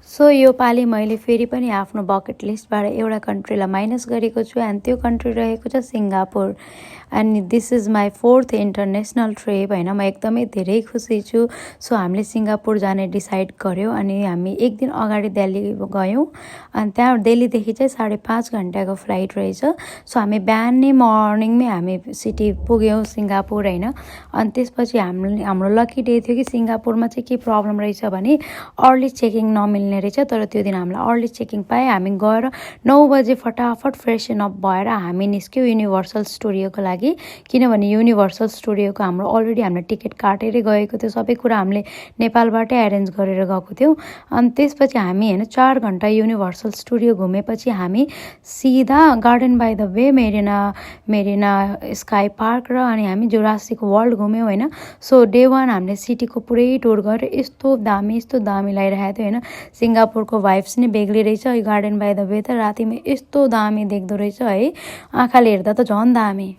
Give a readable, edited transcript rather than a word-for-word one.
So यो पालि मैले फेरि पनि आफ्नो बकेट लिस्टबाट एउटा कन्ट्रीलाई माइनस गरेको छु एन्ड त्यो कन्ट्री रहेको छ Singapore. And this is my 4th international trip होइन। म एकदमै धेरै खुसी छु। सो हामीले सिङ्गापुर जाने डिसाइड गऱ्यौँ अनि हामी एक दिन अगाडि दिल्ली गयौँ अनि त्यहाँ दिल्लीदेखि चाहिँ 5.5 घन्टाको फ्लाइट रहेछ। सो हामी बिहानै मर्निङमै हामी सिटी पुग्यौँ सिङ्गापुर होइन। अनि त्यसपछि हाम्रो लकी डे थियो कि सिङ्गापुरमा चाहिँ के प्रब्लम रहेछ भने अर्ली चेकिङ नमिल्ने रहेछ। तर त्यो दिन हामीलाई अर्ली चेकिङ पाएँ। हामी गएर 9 बजे फटाफट फ्रेसन अप भएर हामी निस्क्यौँ युनिभर्सल स्टुडियोको लागि। किनभने युनिभर्सल स्टुडियोको हाम्रो अलरेडी हामीले टिकट काटेरै गएको थियो। सबै कुरा हामीले नेपालबाटै एरेन्ज गरेर गएको थियौँ। अनि त्यसपछि हामी होइन 4 घन्टा युनिभर्सल स्टुडियो घुमेपछि हामी सिधा garden by the way Merina sky park र अनि हामी जुरासिक वर्ल्ड घुम्यौँ होइन। सो डे 1 हामीले सिटीको पुरै टुर गरेर यस्तो दामी लागिरहेको थियो होइन। सिङ्गापुरको भाइब्स नै बेग्लै रहेछ। यो गार्डन बाई द वे त रातिमा यस्तो दामी देख्दो रहेछ है, आँखाले हेर्दा त झन् दामी।